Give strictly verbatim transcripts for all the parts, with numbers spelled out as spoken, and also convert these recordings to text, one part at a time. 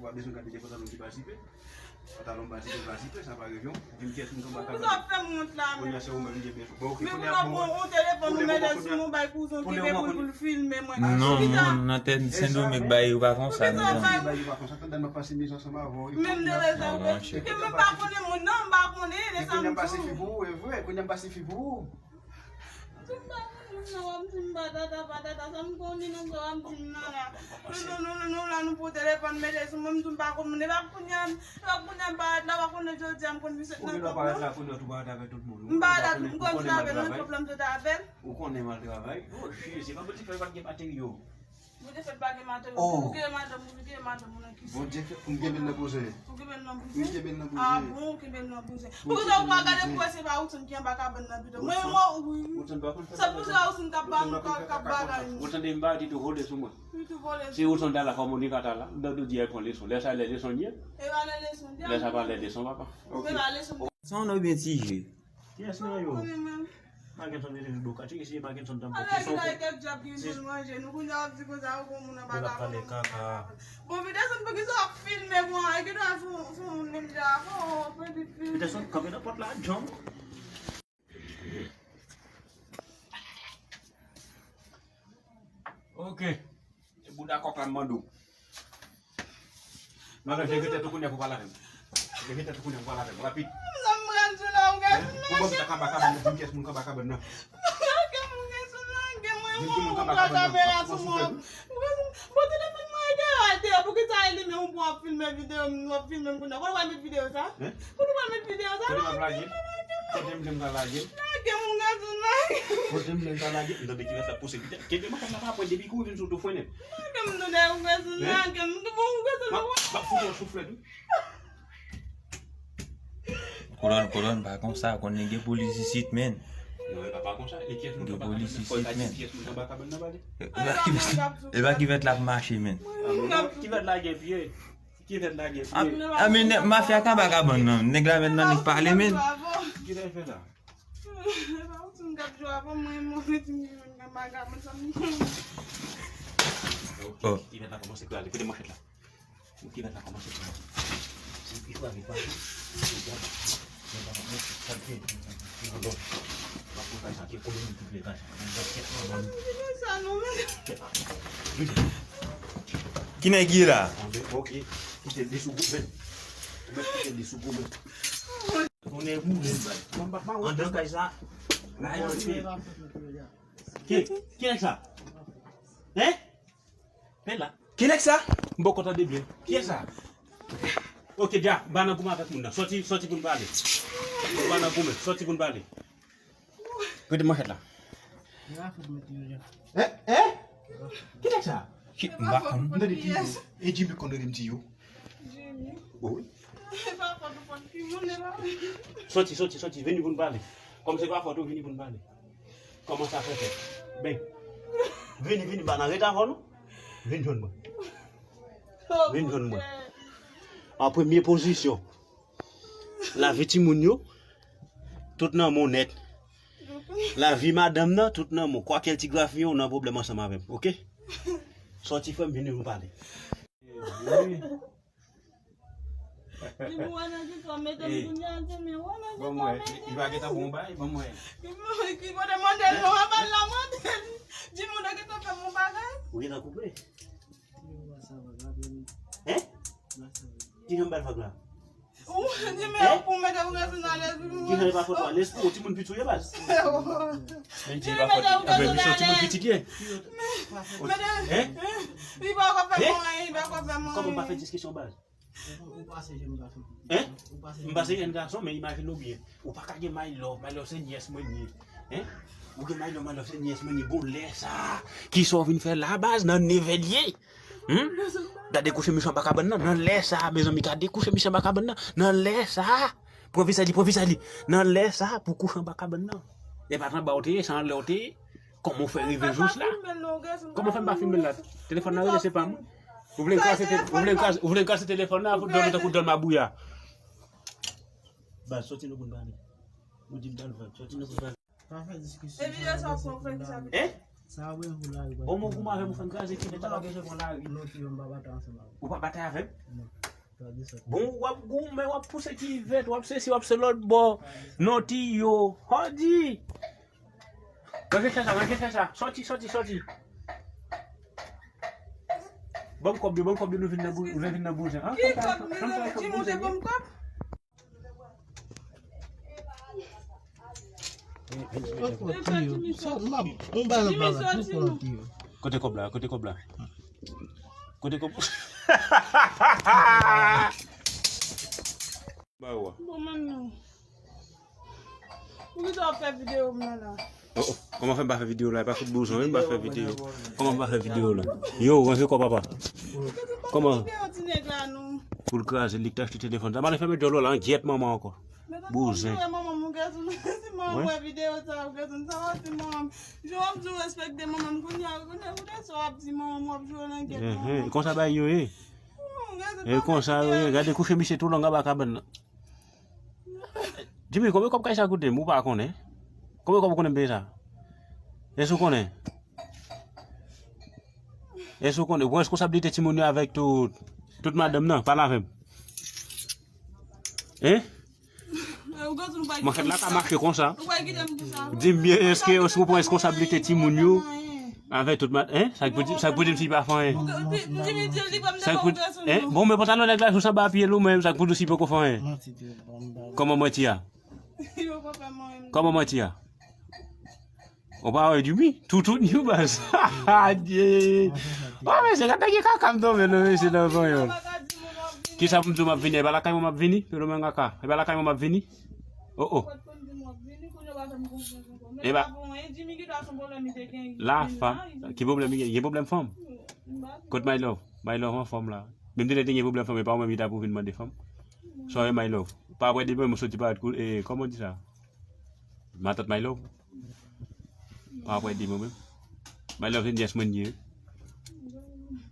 W ap bezwen gade de pantalon ki pa zipe. Pantalon pa zipe, pa zipe, sa pa revyon. Vin kèt moun kanba kabann. Pou sa ap fè m wont la, men. Kounye a se ou menm ki gen bezwen. Bon, ok, men kounye a, bon, ou telefòn ou mete sou mwen, bay kouzon ki gen pou l filme mwen. Non, moun nan tèt Sendomeng bay yo pa konsa, mezanmi. Bay yo pa konsa, tande m ap pase miz ansanm avè w. Menm de lè sa, ke m pa konnen moun nan, m pa konnen, lè sa m tou. Kounye a m pase fi pou ou, e vre, kounye a m pase fi pou ou. M pa konn moun nan, w ap di m patata, patata, sa m konnen nan sa w ap di m nan la. Nou, nou, nou, nou, nou la, nou pran telefòn, mete sou mwen, m di m pa konn moun, e pa kounye a, e pa kounye a m parèt la, w pa konnen jodi a m konn vin sot nan kòb la. Ou gen dwa parèt la, kounye a tou parèt avèk tout moun. M parèt la, m konn vin avè l, nan pwoblèm sot avè l. Ou konnen m al travay. Oh, Jezi, pa pou di fè pa t gen materyo. Bondye fè pa gen madanm, ou gen madanm, ou gen madanm, ou nan kise. Bondye fè pou m kenbe l nan bouzwen. Ou kenbe l nan bouzwen? Mwen kenbe l nan bouzwen. Ah bon, ou kenbe l nan bouzwen. Poukisa ou pa gade pou wè se pa Woodson ki anba kabann nan pito? Mwen, mwen, wi. Sa pou se Woodson k ap ba nou, k ap, k ap bagay nou. Ou tande m pa di tou vole sou mwen. Wi, tou vole sou mwen. Se Woodson ta la kòm Monica ta la. Dòdou di al pran leson. Lè sa lè leson l ye. E pa lè leson l ye. Lè sa pa lè leson, papa. Ok. Se pa leson. Sa w nan byen ti je. Kiyès nan yo? Makenson mete nou do kati, si Makenson tanpon. Ala ki lakèt djab ki vin pou l manje nou, kounye a w ap di konsa ou gon moun anba kabann. Pale kaka. Bon, Peterson, poukisa w ap filme mwen? E ki dwa sou, sou moun menm jan? Oh, petit fils. Peterson, kanpe nan pòt la, John. Ok. E bouda kòk la m mande w. Non, non, leve tèt ou kounye a pou pale avè m. Leve tèt ou kounye a pou pale avè m. Rapid. Sa m pral di w la, ou gen. Pou ban m sa kanba kabann nan, vin kiyès moun kanba kabann nan. Lage m, ou gen sou lage mwen, ou pran kamera sou mwen. Bon, telefòn mwen ete atè, poukisa e li menm ou pran ap filme videyo m, w ap filme m kounye a? Kote w al met videyo sa? Kote w al met videyo sa? Kote m ap lage? Kote m di m ka lage? Lage m, ou gen sou lage. Kote m di m ka lage? M tande ki lè sa pouse pita. Kenbe m ansanm la pa pwen depi kou vin sou tou fwennen. Lage m, tande, ou gen sou lage m. Bon, ou gen sou lage m. M ap fout yon souflèt wi. Kolòn, kolòn, pa konsa, konnen gen polis isit, men. Non, e pa, pa konsa. E kiyès moun ki anba kabann nan? Gen polis isit, men. Kiyès moun ki anba kabann nan, pale? E pa ki, e pa ki vèt la ap mache, men. Ki vèt la gen pye? Ki vèt la gen pye? A, a, men nèg mafya k anba kabann nan. Nèg la men nan nèg pale, men. Ki sa l fè la? E pa ou ti m k ap jwe avè mwen, mwen, ti m ki vin anba kabann sa m. Oh. Ki vèt la kòmanse krale. Kote manchèt la? Ki vèt la kòmanse pran. Se pi fwa, pi fwa. Ki nèg ye la? Ok. Kite li sou goumen. Ou mèt kite li sou goumen. Konnen boule bay. Andan kay sa. Ki, ki nèg sa? Hein? Pè la. Ki nèg sa? M poko tande byen. Kiyès sa? Ok, dja, ba nan goumen avèk moun nan. Sòti, sòti pou n pale. Ba nan goumen, sòti pou n pale. Kote manchèt la? Hein? Hein? Ki nèg sa? Ki, m pa konn. M tande ti yo. E Jimmy konn rele m ti yo. Jimmy. Wi. Sòti, sòti, sòti, vini pou n pale. Kòm se pa fòt ou, vini pou n pale. Kòman sa fè fèt? Ben, vini, vini, pa nan reta avè nou. Vin jwenn mwen. Vin jwenn mwen. An premye pozisyon, lavi timoun yo, tout nan men w nèt. Lavi madanm nan, tout nan men w. Kwakèl ti grafiyen, ou nan pwoblèm ansanm avè m, oke? Sòti frè m, vini nou pale. Wi. Li pou wè nan ki fwa mete m kounye a, se men wè nan ki fwa mete m. Li pa gentan bon bay, ban mwen. Ki kote mande l non, a bal la mande l. Di moun nan gentan fè m yon bagay. Ou gentan koupe? Hein? Ki jan bal fòt la? Ou di men pou mete ou rete nan lèz. Ki jan li pa fòt la? Lèz pou ou, timoun piti ou ye baz. Men di pa fòt. Apre misyon timoun piti ye. Hein? Li pa ka fè mwen, li pa ka fè mwen. Kòman pa fè diskisyon baz? Ou pase jèn gason. Hein? Ou pase jèn gason, men imajine w byen. Ou pa ka gen my love, my love se nyès mwen ye. Hein? Ou gen my love, my love se nyès mwen ye. Bon, lè sa, kisa w vin fè la baz nan nevè l ye? Hmm? Gade kouche misyon anba kabann nan, nan lè sa, mezanmi, gade kouche misyon anba kabann nan, nan lè sa. Pran visa li, pran visa li. Nan lè sa, pou kouche anba kabann nan. E pa t anba w te ye, se anlè w te ye. Kòman w fè rive jous la? Kòman fè m pa filme l la? Telefòn nan rele, se pa mwen. Ou vle m krase te-, ou vle m krase, ou vle m krase telefòn nan, dòmi tankou dòmi mabouya. Baz, sòti nou pou n pale. Ou di m pral vag, sòti nou pou n pale. Pa fè diskisyon. E videyo sa w pran frè ki sa. Hein? Sa w bezwen pou lari. Bon, mwen goumen avè m, ou fè m kraze kivèt, sa pa bezwen pran lari. Non, ti yo, m pa batay ansanm avè w. Ou pa batay avè m? Non. Bon, w ap goumen, w ap pouse kivèt, w ap sesi, w ap se lòt bò. Non, ti yo. Hodi! Ranje chè sa, ranje chè sa. Sòti, sòti, sòti. Ban m kòb yo, ban m kòb yo, nou vin nan bou-, nou vin nan bouzen. Ki kòb? Mezanmi, Jimmy, ou te ban m kòb? Kote kòb la? Kote kòb la? Kote kòb? Ba yo a. Bon, manmi. Poukisa w ap fè videyo m nan la? Oh, oh. Kòman fè m pa fè videyo la? E pa fout bouzon, wi, m pa fè videyo. Kòman m pa fè videyo la? Yo, ranje kò papa. Kòman? Pou l kraze, li k te achte telefòn sa. M ale fèmen djòl ou la, an gyèt manman ankò. Bouzen. Manman m, ou gèt ou, si manman m wè videyo sa, ou gèt ou, sa w ap di manman m. Jan w ap di w respekte manman m, kounye a, kounye a, kounye a sa w ap di manman m, w ap jwe nan gyèt manman m. Konsa bagay yo ye. E konsa yo ye, gade kouche misye tou long anba kabann nan. Jimmy, konbyen kòb kay sa koute m? Ou pa konnen? Konbyen kòb ou konnen m peye sa? Èske ou konnen? Èske ou konnen? Ou pran reskonsablite timoun yo avèk tout, tout madanm nan, pale avè m. Hein? Manchèt la ka mache konsa. Di m byen, èske, èske ou pran reskonsablite timoun yo? Avèk tout mat, hein? Sa k pou di, sa k pou di m si pa fè anyen? Sa k pou, hein? Bon, men pantalon nèg la sou sanba pye l ou menm, sa k pou di si poko fè anyen? Kòman manti a? Kòman manti a? Ou pa wè Jimmy? Toutouni baz. Adye. Oh, mesye, gade ki kaka m tonbe non, mesye, nan panyòl. Kisa pou m di w m ap vini? E pa lakay mwen m ap vini? Pelo men kaka. E pa lakay mwen m ap vini? Oh, oh. E pa. La fanm. Ki pwoblèm li gen? Gen pwoblèm fanm? Kot my love? My love anfòm la. Menm si te gen pwoblèm fanm, e pa ou menm ki ta pou vin mande fanm. Sorry, my love. Pa apre demen, mwen soti pa kout, e, kòman w di sa? Matant my love. Pa apre demen, menm. My love, se nyès mwen ye.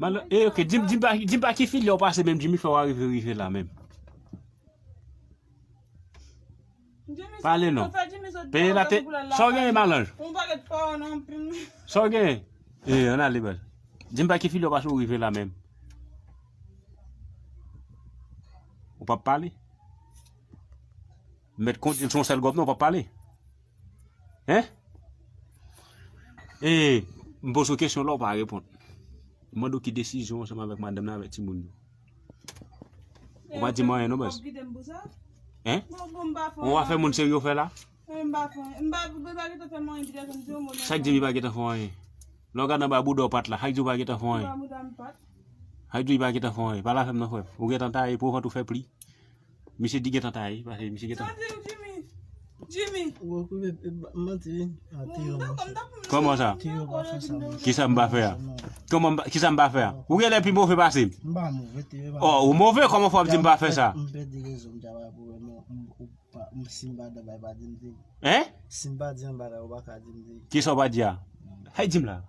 My love, e, ok, di m, di m pa, di m pa ki filye w pase menm, Jimmy fè w arive rive la menm. Pale non. Peye la te. Sa w genyen, malanj? Sa w genyen? E, ann ale, baz. Di m pa ki filye w pase w rive la menm. Ou p ap pale? Mèt kondi l se yon sèl gòp non, w p ap pale. Hein? E, m poze w kesyon la, w pa reponn. M mande w ki desizyon ansanm avèk madanm nan, avèk timoun yo. Ou pa di m anyen non, baz. Hein? Ou pa fè moun serye w fè la? Sa k di m li pa gentan fè anyen? Lè w gade anba bouda w pat la, sa k di w pa gentan fè anyen? Sa k di w li pa gentan fè anyen? Pale avè m non, frè m. Ou gentan taye, pou vant ou fè pli. Misye di gentan taye, paske misye gentan. Sa di Jimmy? Jimmy. Ou okipe, e, manti, wi. A, Théo, manti. Kòman sa? Théo pa fè sa, manti. Kisa m pa fè a? Kòman m pa, kisa m pa fè a? Ou genlè pi move pase m. M pa move, Théo pa. Oh, ou move, kòman fò w ap di m pa fè sa? M pèdi rezon, m ta pa pou wè, m, m, ou pa, m, si m pa dan bay, pa di m di. Hein? Si m pa di anba la, ou pa ka di m di. Kisa w pa di a? Hay di m la.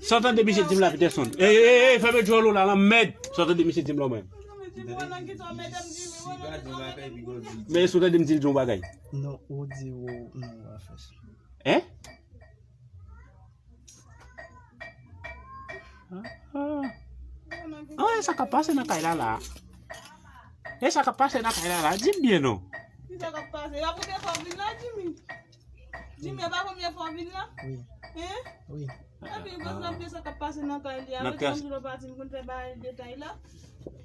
Sa w tande misye di m la, Peterson? Ey, ey, ey, fèmen djòl ou la, lanmèd! Sa w tande misye di m la, mwen? Men sa w tande m di l di yon bagay? Non, ou di ou, non, ou pa fè sa. Hein? Ah, ah. Ah, e sa k ap pase nan kay la, la? E sa k ap pase nan kay la, la? Di m byen, non. Ki sa k ap pase? Y ap rete fò vin la, Jimmy. Jimmy, e pa premye fwa w vin la? Wi. Hein? Wi. Epi, bòs la, m te sa k ap pase nan kay li a. Mwen te anvi lè w pati, m konn fè bagay detay la.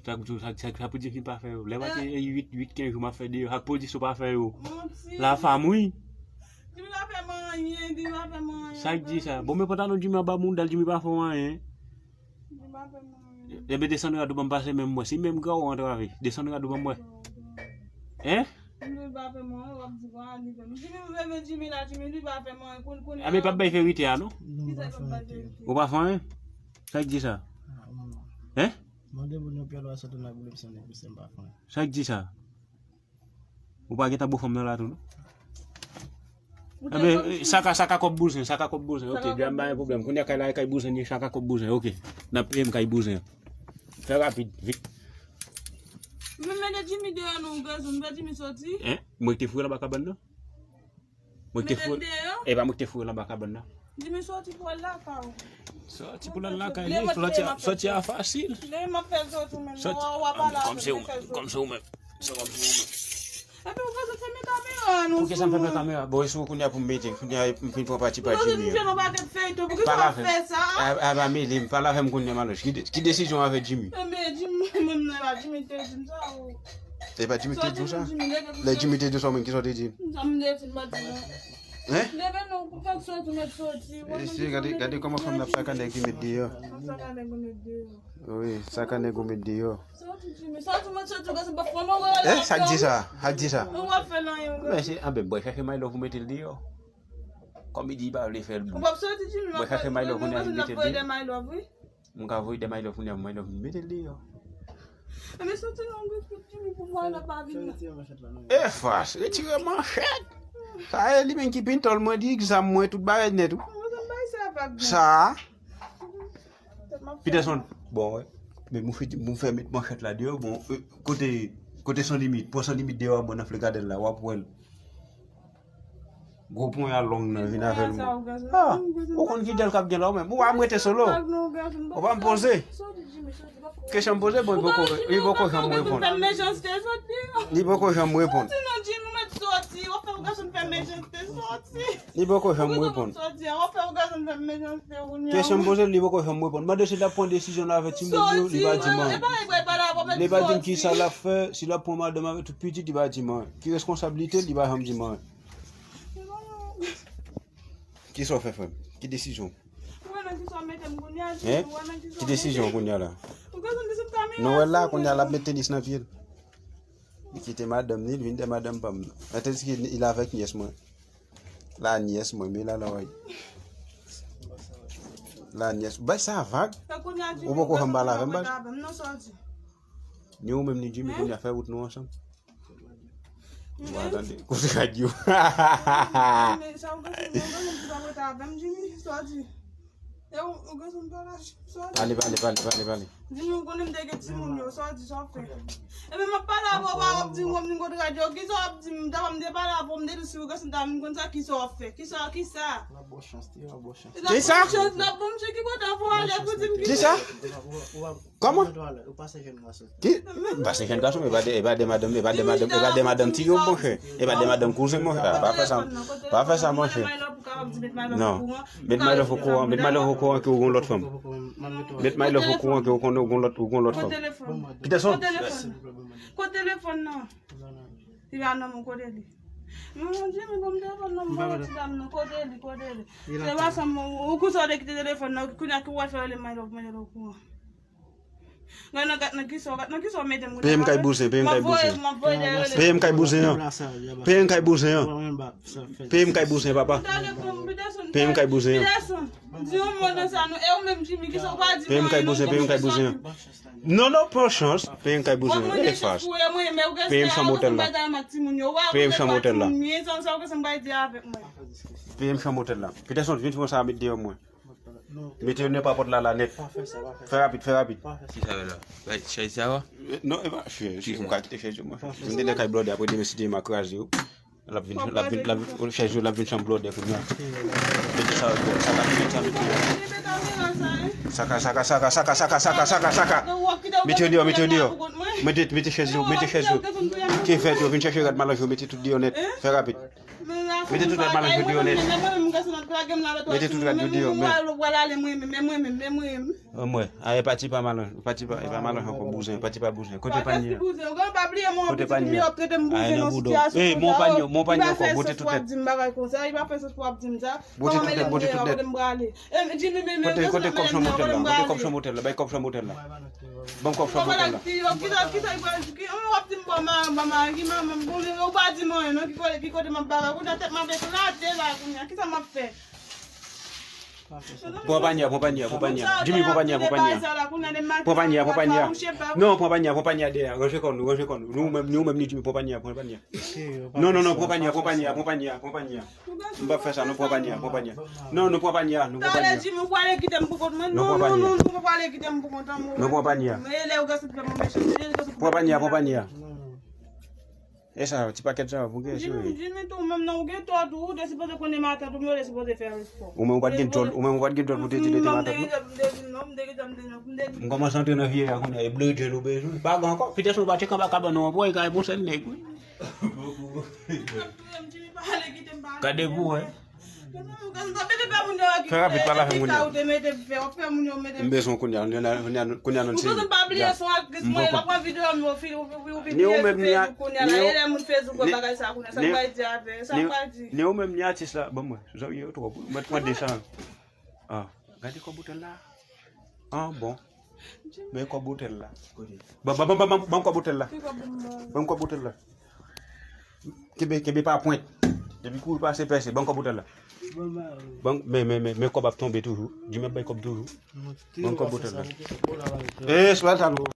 Sa k di, sa, sa, sa pou di m pa fè yo. Lè m pati, e, uit, uit, kenz jou m ap fè deyò. Sa k pou di si w pa fè yo? Manti. La fam, wi. Jimmy pa fè m anyen, Jimmy pa fè m anyen. Sa k di sa? Bon, men pantalon Jimmy anba mouda l, Jimmy pa fè w anyen. Jimmy pa fè m anyen. Ebyen, desann rad ou ban m pase men m wè. Si menm gran ou antrave, desann rad ou ban m wè. Hein? Jimmy pa fè m anyen, w ap di, wa, li fè m. Jimmy, m renmen Jimmy la, Jimmy, li pa fè m anyen. Koun, koun. A, men pa bay verite a, non? Non, m pa fè anyen. Ou pa fè anyen? Sa k di sa? Ah, non. Hein? Mande moun yo pyè lwa sòt nan boule m sène pou se m pa fè anyen. Sa k di sa? Ou pa gentan bo fanm nan la tou, non? Ebyen, sa ka, sa ka kòb bouzen, sa ka kòb bouzen. Ok, djam pa gen pwoblèm. Kounye a kay la, kay bouzen, ni sa ka kòb bouzen. Ok, n ap peye m kay bouzen. Fè rapid, vit. Men mete Jimmy deyò non, ou gazon, fè Jimmy sòti. Hein? Mwen ki te foure l anba kabann nan? Mwen ki te foure. E pa mwen ki te foure l anba kabann nan? Jimmy, soti pou al lakay ou. Soti pou al lakay li, soti a, soti a fasil. Lè m ap fè soti ou menm, soti, w ap pale avè m, kòm se ou menm, kòm se ou menm. Se kòm se ou menm. Epi ou ka sot fèmen kamera nou. Poukisa m fèmen kamera? Bon, e sou kounye a pou m mete, kounye a m fin pran pati pa Jimmy an. Pale avè m. A, a, pa mele m, pale avè m kounye a, Maloch. Ki de-, ki desizyon w avè Jimmy? Enben, Jimmy, menm nan la, Jimmy te di m sa, o. E pa Jimmy te di w sa? Lè Jimmy te di w sa, ou menm, kisa w te di? Sa m te di, m pa di non. Hein? Leve nou, fòk soti, mèt soti. E si, gade, gade kòman fanm nan ap saka nèg li met deyò. Ap saka nèg ou met deyò. Wi, saka nèg ou met deyò. Soti, Jimmy, soti, mèt soti, gade, se pa fanm, wè, wè. Eh, sa k di sa? Sa k di sa? Ou pa fè l anyen, wè. Men se, anben, bòy chache My Love ou mete l deyò. Kòm li di li pa vle fè l. Ou p ap soti, Jimmy, bòy chache My Love ou mete l deyò. M ka voye de My Love kounye a pou My Love mete l deyò. Enben, soti nan gwo kout Jimmy pou vwa la pa vin la. E fas, retire manchèt. Sa e li menm ki pintòl mwen, di egzam mwen, tout bagay nèt, wi. Mwen, sa m bay sa vag, non. Sa. Peterson, bon, wè. Men mwen fè, mwen fè met manchèt la deyò, bon, euh, kote, kote San Limit, pran San Limit deyò, bon, nan Flè Gadèn la, w ap wè l. Gwo ponya long nan vin avè l. Ah, ou konn ki dèl k ap gen la ou menm. Ou pa m rete solo. Ou pa m poze. Kesyon m poze, bon, li poko, li poko janm reponn. Li poko janm reponn. Li poko janm reponn. Kesyon m poze, li poko janm reponn. Mande si l ap pran desizyon l avè timoun yo, li pa di m anyen. Li pa di m kisa l ap fè, si l ap pran madanm avè tout pitit, li pa di m anyen. Ki reskonsablite l, li pa janm di m anyen. Kisa w fè, frè m? Ki desizyon? Hein? Ki desizyon kounye a la? Nou wè l la, kounye a l ap met tenis nan pye l. Li kite madanm ni, li vin dèyè madanm pa m nan. Tandis ke li avèk nyès mwen. La nyès mwen, men la la wè. La nyès. Bay sa vag. Ou poko janm pale avè m, baz. Ni ou menm ni Jimmy, kounye a fè wout nou ansanm. Wa tande, kout radyo. Pale, pale, pale, pale, pale. Di nou konnen m te gen timoun yo, sa w di, sa w fè. Epi m ap pale avè w, w ap di m, w ap di m kout radyo, kisa w ap di m, ta m te pale avè w, m te di si w gen santa, m konn sa, kisa w ap fè, kisa, kisa. N ap bon chans, te ap bon chans. Kisa? N ap bon chans, n ap bon chans, ki kote w ale pou di m kisa? Kisa? Kòman? Ou pase jèn gason. Ki? M pase jèn gason, men e pa de, e pa de madanm, e pa de madanm, e pa de madanm ti yo, monchè. E pa de madanm kouzen, monchè. Ah, pa fè sa, pa fè sa, monchè. Non. Met My Love okouran, met My Love okouran ke ou gon lòt fanm. Met My Love okouran ke ou konn, ou gon lòt, ou gon lòt fanm. Peterson. Kote telefòn nan? Li pa nan men w, kote li? Mon Dieu, men bon, m telefòn nan, m pa wè ti dam nan, kote li, kote li? Se pa sa, m, ou konsa w te kite telefòn nan, kounye a ki w al fè rele My Love, mete l okouran. Gad nan, gad nan kisa, gad nan kisa w mete m kounye a. Peye m kay bouzen, peye m kay bouzen. Peye m kay bouzen an. Peye m kay bouzen an. Peye m kay bouzen, papa. Peye m kay bouzen an. Di yon mo nan sa, nou, e ou menm, Jimmy, kisa w pa di? Peye m kay bouzen, peye m kay bouzen an. Non, non, pran chans. Peye m kay bouzen an. E fas. Peye m chanm otèl la. Peye m chanm otèl la. Peye m chanm otèl la. Peterson, vin fè yon sa met deyò mwen. Mete yo nan papòt la, la nèt. Fè rapid, fè rapid. Ki sa la? Bay chèz sa wa? Non, e pa chèz. Ou ka kite chèz yo, mwen. M te nan kay blòdè, apre demen si Dye vle m a kraze yo. L ap vin, l ap vin, l ap vin, chèz yo, l ap vin chanm blòdè kounye a. Mete sa, sa ka fèt, sa mete yo. Saka, saka, saka, saka, saka, saka, saka, saka. Mete yo deyò, mete yo deyò. Mete, mete chèz yo, mete chèz yo. Ki fèt yo, vin chèche rad malanj yo, mete tout deyò nèt. Fè rapid. Mete tout rad malanj yo deyò nèt. Mete tout rad yo deyò, men. Mwen, a, e pati pa malanj, pati pa, e pa malanj ankò, bouzen, pati pa bouzen. Kote panye a? Kote panye a? A, e nan bouda w. Ey, mon panye, mon panye ankò, bote tout nèt. Bote tout nèt, bote tout nèt. Kote, kote kòb chanm otèl la? Kote kòb chanm otèl la? Bay kòb chanm otèl la. Ban m kòb chanm otèl la. Kisa, kisa, kisa, ki, w ap di m bon, ma, ma, ma, ki manman m, bon, ou pa di m anyen, non, ki kote, ki kote m ap bagay, kounye a tèt m ap eklate la, kounye a, kisa m ap fè? Pran panye a, pran panye a, pran panye a. Jimmy, pran panye a, pran panye a. Pran panye a, pran panye a. Non, pran panye a, pran panye a dèyè. Ranje kò nou, ranje kò nou. Nou menm, nou menm ni Jimmy, pran panye a, pran panye a. Non, non, non, pran panye a, pran panye a, pran panye a, pran panye a. M p ap fè sa, non, pran panye a, pran panye a. Non, nou pran panye a, nou pran panye a. Talè Jimmy, ou prale kite m pou kont mwen. Non, non, non, non, ou prale kite m pou kont mwen. Nou pran panye a. Men lè ou gen sou pran mechanste, lè ou gen sou pran panye a, pran panye a. E sa, ti pakèt sa, pou gen sou. Jimmy, Jimmy tou, menm nan ou gen tò tou, ou te sipoze konnen matant ou, men ou te sipoze fè respè. Ou menm ou pa t gen djòl, ou menm ou pa t gen djòl pou te di li te matant ou. M kòmanse antre nan vye a kounye a, e blodjèl ou bezwen. Pa gen ankò, pitèt ou pa tcheke anba kabann ou ankò, e ka e bon sèl nèg wi. Gade pou wè. Fè rapid, pale avè moun yo. M bezwen kounye a, kounye a nou se. Ni ou menm ni a, ni ou menm ni atis la, ban mwen. Zanmi yo twòp wi, mwen t pran de san. Ah, gade kòb otèl la. Ah, bon. Men kòb otèl la. Ban, ban, ban, ban, ban, ban kòb otèl la. Ban kòb otèl la. Kenbe, kenbe pa pwent. Depi kouri pase pèse, ban kòb otèl la. Ban, men, men, men, men kòb ap tonbe toujou. Jimmy ap bay kòb toujou. Ban kòb otèl la. E, sou sa nou.